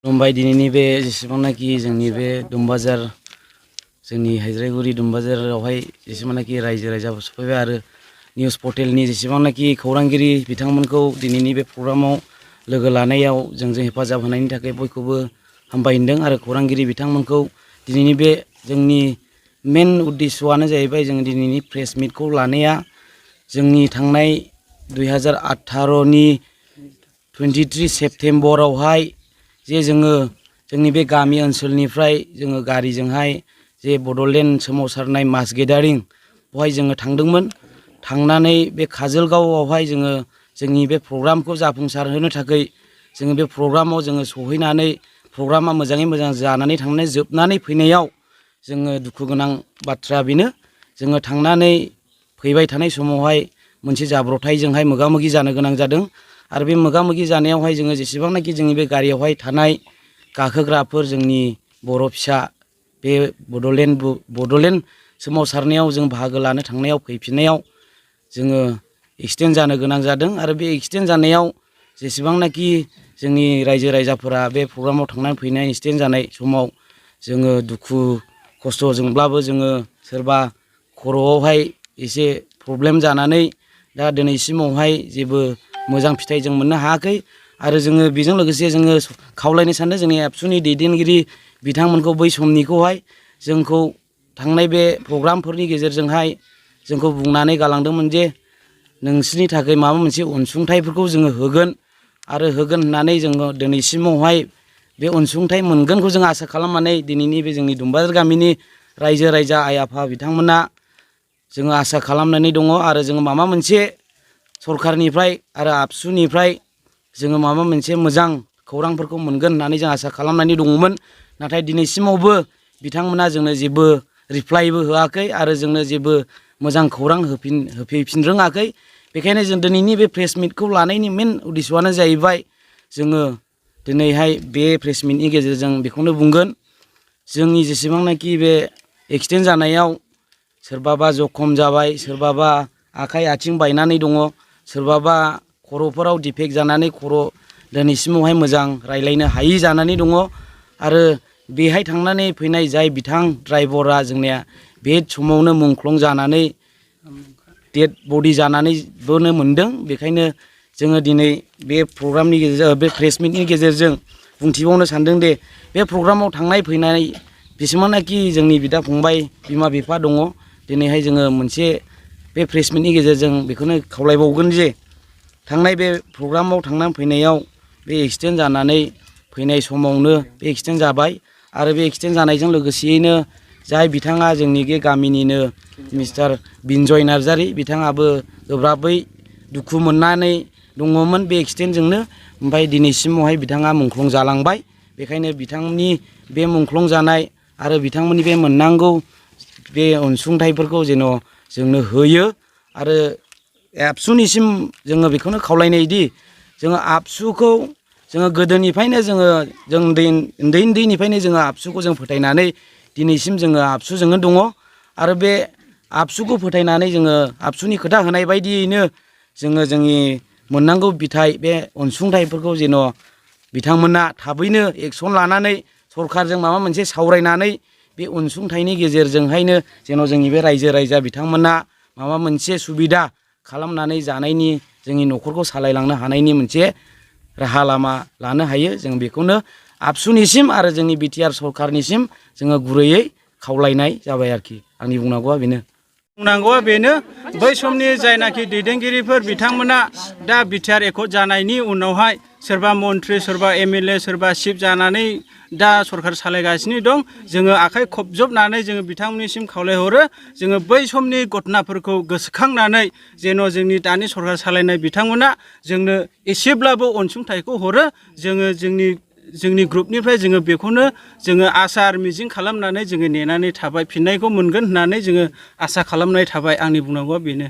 खुलुमबाय दिनैनि बे जेसेबांनाखि जोंनि बे दुमबाजार जोंनि हायज्रायगुरि दुमबाजारावहाय जेसेबांनाखि रायजो राजाफोर सफैबाय आरो निउस पर्टेलनि जेसेबांनाखि खौरांगिरि बिथांमोनखौ दिनैनि बे प्रग्रामाव लोगो लानायाव जोंजों हेफाजाब होनायनि थाखाय बयखौबो हामबायहोदों आरो खौरांगिरि बिथांमोनखौ दिनैनि बे जोंनि मेन उद्देश्यआनो जाहैबाय जों दिनैनि प्रेस मिटखौ लानाया जोंनि थांनाय 2018नि 23 सेप्तेम्बरावहाय जे जोङो जोंनि बे गामि ओनसोलनिफ्राय जोङो गारिजोंहाय जे बड'लेण्ड सोमावसारनाय मास गेदारिं बेवहाय जोङो थांदोंमोन। थांनानै बे काजलगावआवहाय जोङो जोंनि बे प्रग्रामखौ जाफुंसारहोनो थाखाय जोङो बे प्रग्रामाव जोङो सहैनानै प्रग्रामा मोजाङै मोजां जानानै थांनानै जोबनानै फैनायाव जोङो दुखु गोनां बाथ्रा बेनो जोङो थांनानै फैबाय थानाय समावहाय मोनसे जाब्रबथायजोंहाय मोगा मोगि जानो गोनां जादों आरो बे मोगा मोगि जानायावहाय जोङो जेसेबांनाखि जोंनि बे गारियावहाय थानाय गाखोग्राफोर जोंनि बर' फिसा बे बड'लेण्ड सोमावसारनायाव जों बाहागो लानो थांनायाव फैफिननायाव जोङो एक्सिडेन्ट जानो गोनां जादों आरो बे एक्सिडेन्ट जानायाव जेसेबांनाखि जोंनि रायजो राजाफोरा बे प्रग्रामाव थांनानै फैनाय एक्सिडेन्ट जानाय समाव जोङो दुखु खस्थ'जोंब्लाबो जोङो सोरबा खर'आवहाय एसे प्रब्लेम जानानै दा दिनैसिमावहाय जेबो मोजां फिथाइ जों मोननो हायाखै आरो जोङो बेजों लोगोसे जोङो खावलायनो सानो जोंनि एबसुनि दैदेनगिरि बिथांमोनखौ बै समनिखौहाय जोंखौ थांनाय बे प्रग्रामफोरनि गेजेरजोंहाय जोंखौ बुंनानै गालांदोंमोन जे नोंसोरनि थाखाय माबा मोनसे अनसुंथाइफोरखौ जोङो होगोन आरो होगोन होननानै जोङो दिनैसिमावहाय बे अनसुंथाइ मोनगोनखौ जों आसा खालामनानै दिनैनि बे जोंनि दुमबाजार गामिनि रायजो राजा आइ आफा बिथांमोना जोङो आसा खालामनानै दङ आरो जोङो माबा मोनसे सरखारनिफ्राय आरो आबसुनिफ्राय जोङो माबा मोनसे मोजां खौरांफोरखौ मोनगोन होननानै जों आसा खालामनानै दङमोन। नाथाय दिनैसिमावबो बिथांमोना जोंनो जेबो रिप्लाइबो होआखै आरो जोंनो जेबो मोजां खौरां होफैफिन रोङाखै। बेखायनो जों दिनैनि बे प्रेस मिटखौ लानायनि मेन उद्देश्यआनो जाहैबाय जोङो दिनैहाय बे प्रेस मिटनि गेजेरजों बेखौनो बुंगोन जोंनि जेसेबांनाखि बे एक्सिडेन्ट जानायाव सोरबाबा जखम जाबाय, सोरबाबा आखाइ आथिं बायनानै दङ, सोरबाबा खर'फोराव डिफेक्ट जानानै खर' दिनैसिमावहाय मोजां रायलायनो हायि जानानै दङ आरो बेहाय थांनानै फैनाय जाय बिथां ड्राइभरा जोंनिया बे समावनो मुंख्लं जानानै डेड बडि जानानैबोनो मोनदों। बेखायनो जोङो दिनै बे प्रग्रामनि गेजेरजों बे प्रेस मिटनि गेजेरजों बुंथिबावनो सानदों दे बे प्रग्रामाव थांनाय फैनाय बेसेबांनाखि जोंनि बिदा फंबाय बिमा बिफा दङ दिनैहाय जोङो मोनसे बे प्रेस मिटनि गेजेरजों बेखौनो खावलायबावगोन जे थांनाय बे प्रग्रामाव थांनानै फैनायाव बे एक्सिडेन्ट जानानै फैनाय समावनो बे एक्सिडेन्ट जाबाय आरो बे एक्सिडेन्ट जानायजों लोगोसेयैनो जाय बिथाङा जोंनि बे गामिनिनो मिस्टार बिनजय नार्जारि बिथाङाबो गोब्राबै दुखु मोननानै दङमोन बे एक्सिडेन्टजोंनो। ओमफ्राय दिनैसिमावहाय बिथाङा मुंख्लं जालांबाय। बेखायनो बिथांनि बे मुंख्लं जानाय आरो बिथांमोननि बे मोननांगौ बे अनसुंथाइफोरखौ जेन' जोंनो होयो आरो एबसुनिसिम जोङो बेखौनो खावलायनायदि जोङो आबसुखौ जोङो गोदोनिफ्रायनो जों उन्दैनिफ्रायनो जोङो आबसुखौ जों फोथायनानै दिनैसिम जोङो आबसुजोंनो दङ आरो बे आबसुखौ फोथायनानै जोङो आबसुनि खोथा होनाय बायदियैनो जोङो जोंनि मोननांगौ बिथाइ बे अनसुंथाइफोरखौ जेन' बिथांमोना थाबैनो एक्सन लानानै सरखारजों माबा मोनसे सावरायनानै बे अनसुंथाइनि गेजेरजोंहायनो जेन' जोंनि बे रायजो राजा बिथांमोना माबा मोनसे सुबिदा खालामनानै जानायनि जोंनि न'खरखौ सालायलांनो हानायनि मोनसे राहा लामा लानो हायो। जों बेखौनो आबसुनिसिम आरो जोंनि बिटिआर सरखारनिसिम जोङो गुरैयै खावलायनाय जाबाय आरोखि। आंनि बुंनांगौआ बेनो। बुंनांगौआ बेनो बै समनि जायनाखि दैदेनगिरिफोर बिथांमोना दा बिटिआर एकर्ड जानायनि उनावहाय सोरबा मन्त्रि, सोरबा एमएलए, सोरबा चिफ जानानै दा सरखार सालायगासिनो दं। जोङो आखाइ खबजबनानै जोङो बिथांमोननिसिम खावलायहरो जोङो बै समनि घटनाफोरखौ गोसोखांनानै जेन' जोंनि दानि सरखार सालायनाय बिथांमोना जोंनो एसेब्लाबो अनसुंथाइखौ हरो। जोङो जोंनि ग्रुपनिफ्राय जोङो बेखौनो जोङो आसा आरो मिजिं खालामनानै जोङो नेनानै थाबाय, फिननायखौ मोनगोन होननानै जोङो आसा खालामनाय थाबाय। आंनि बुंनांगौआ बेनो।